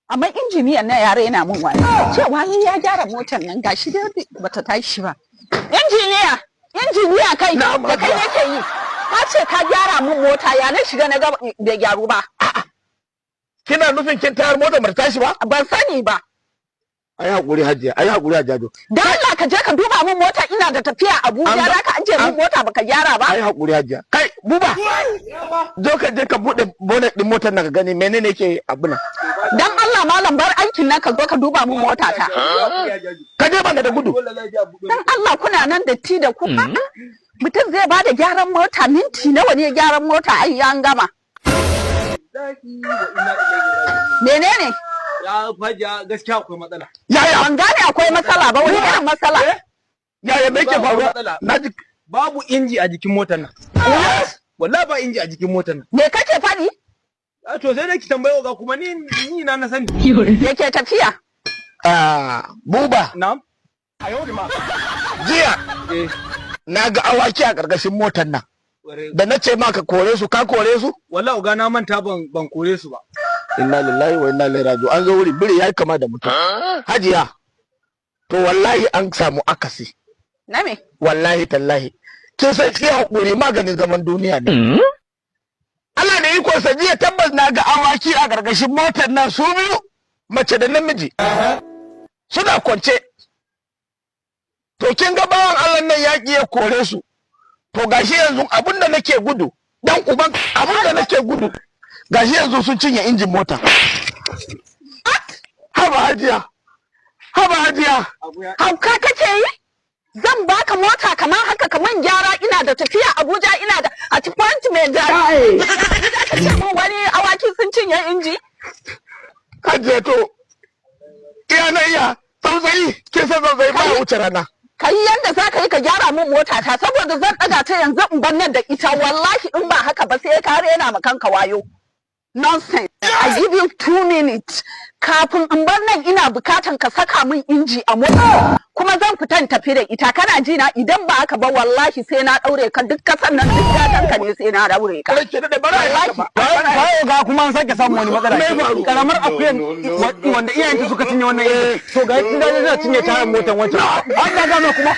Amma injiniyan na yare yana mun wani. Cewa ni ya gyara motar nan, gashi dai bata tashi ba. Injiniya, injiniya, kai Na'am, da kai Hajiya. nake yi. Ka ce ka gyara mun mota, ya na shiga na ga bai gyaru ba? Kina nufin kin tayar motar bata tashi ba? Ban sani ba. Ai hakuri, Hajiya, ai hakuri, Hajiya. Dan Allah ka je ka duba mun mota, ina da tafiya Abuja, za ka ajiye mun mota baka gyara ba? Ai hakuri, Hajiya. Kai Buba, zo ka je ka bude bonnet din motar nan ka gani menene yake abuna. Dan Allah, malam, bar aikin nan ka zo ka duba mun mota ta. Ka je bana da gudu. Dan Allah, kuna nan da ti da ku. Mutum zai bada gyaran mota, minti nawa ne gyaran mota? Ai an gama. Menene? Ya Hajiya, gaskiya akwai matsala. Yaya? Ban gane akwai matsala ba, wani irin matsala? Yaya, me yake Babu faruwa? matsala. Naji. Babu inji a jikin motar nan. Wallahi ba inji a jikin motar nan. Me kake faɗi? A to, sai dai ki tambaye oga kuma, ni na sani. Yake tafiya? Ah, Buba. Na'am. Jiya Eh. na ga awaki a ƙarƙashin motar nan. Ƙwarai. Da na ce maka kore su, ka kore su? Wallahi oga, na manta, ban kore su ba. Inna lillahi wa inna ilaihi raji'un. An zo wuri, biri yayi kama da mutum. Hajiya, to wallahi an samu akasi. Na me? Wallahi tallahi. Kin san shi hakuri maganin zaman duniya ne. Allah da iko sa, jiya tabbas na ga awaki a ƙarƙashin motar nan su biyu, mace da namiji. Suna kwance. To kin ga bawan Allah nan ya ƙi ya kore su. To gashi yanzu abin da nake gudu, dan uban abin da nake gudu, gashi yanzu sun cinye injin mota. Haba Hajiya, haba Hajiya. Hauka kake yi? Zan baka mota kamar haka kaman gyara, ina da tafiya Abuja, ina da appointment da ka ce mun wani awaki sun cinye inji? Hajiya, to iya na iya tsautsayi, kin san tsautsayi ba ya wuce rana. Ka yi yanda za ka yi ka gyara min mota ta, saboda zan ɗaga ta yanzu in bar nan da ita. Wallahi in ba haka ba sai ka rena ma kanka wayo. Nonsense. I give you 2 minutes. Kafin in bar nan ina bukatan ka saka min inji a mota, kuma zan fita in tafi da ita. Kana ji na? Idan ba haka ba, wallahi sai na daure ka. Duk kasan nan, duk gatan ka ne, sai na daure ka. Ranke da bara ya haka ba. Bayo ga kuma an sake samun wani matsala. Me faru? Karamar akuyan wanda iyayenta suka cinye wannan injin. To ga ita da cinye tayar motar wancan. An da gama kuma.